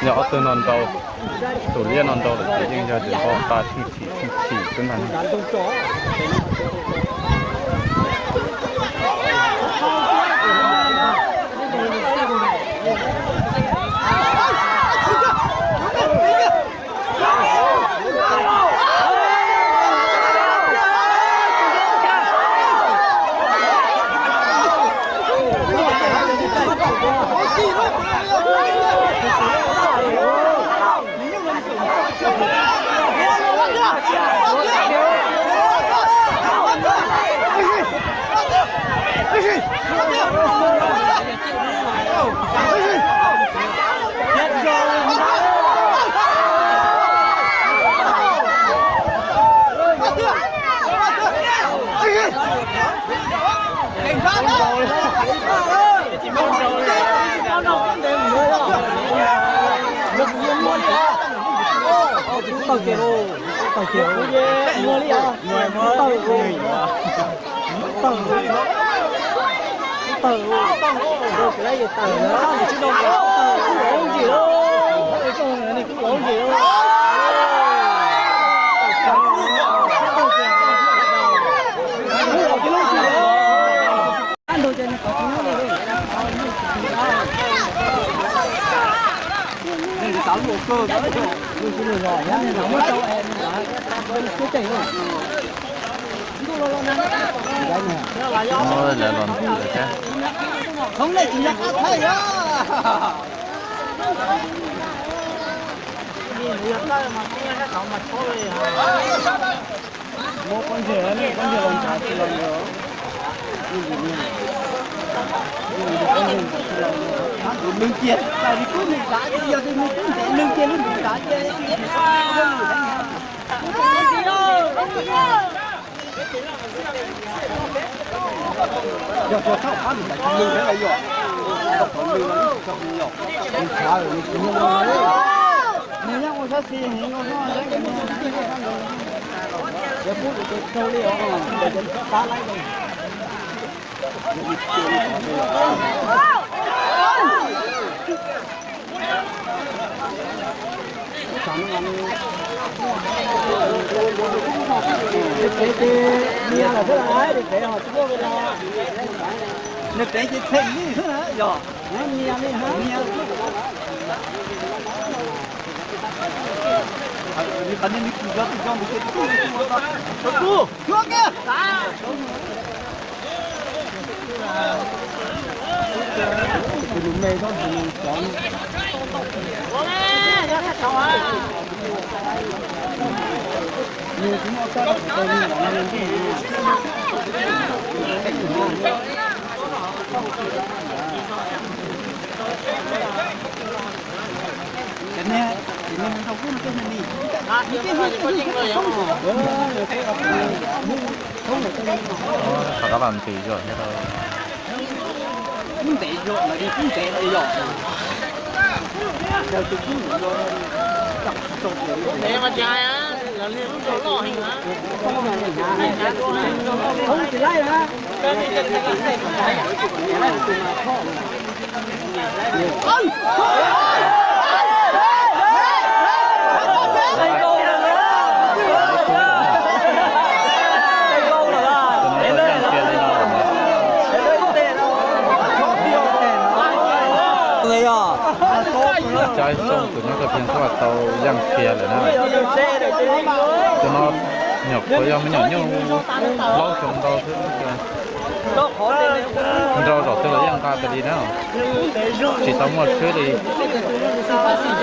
Yog ob tug no nrau, tus liab no nrau lawm ces yeej yog tias npau taws tsheej chim tsheej chim xwb ntag. Lawv los ntxiv lawm thiab. Muab pob ntseg, pob ntseg los ntshav tsis los ntawd. Tus neeg kiag, yog tus neeg kub ntev neeg kiag lub ntuv ntshav ces. Yog tua thaub qab mus tas tsis mus thiab yog. Nws nyob ua sab xis heev no, yog pub tus tus raug li os, tab laiv. Nws pem ces txheem li xwb yog. Rov qab los ntis zog thiab. Kub ntev zog, lawv li kub ntev li yog. Kub ntev mas tsis hais, lawv li lub rau loj heev na. Tsis laib na. Cov ib xyooj tus nyob kawg pheej tuaj tau yaj kiag lawm na. Cov no Qhov yog me nyuam nyuj plaub xyoo ntau xwb, nrau zaum twg los yeej nqa tas li na, tsis tau muaj tshwb li.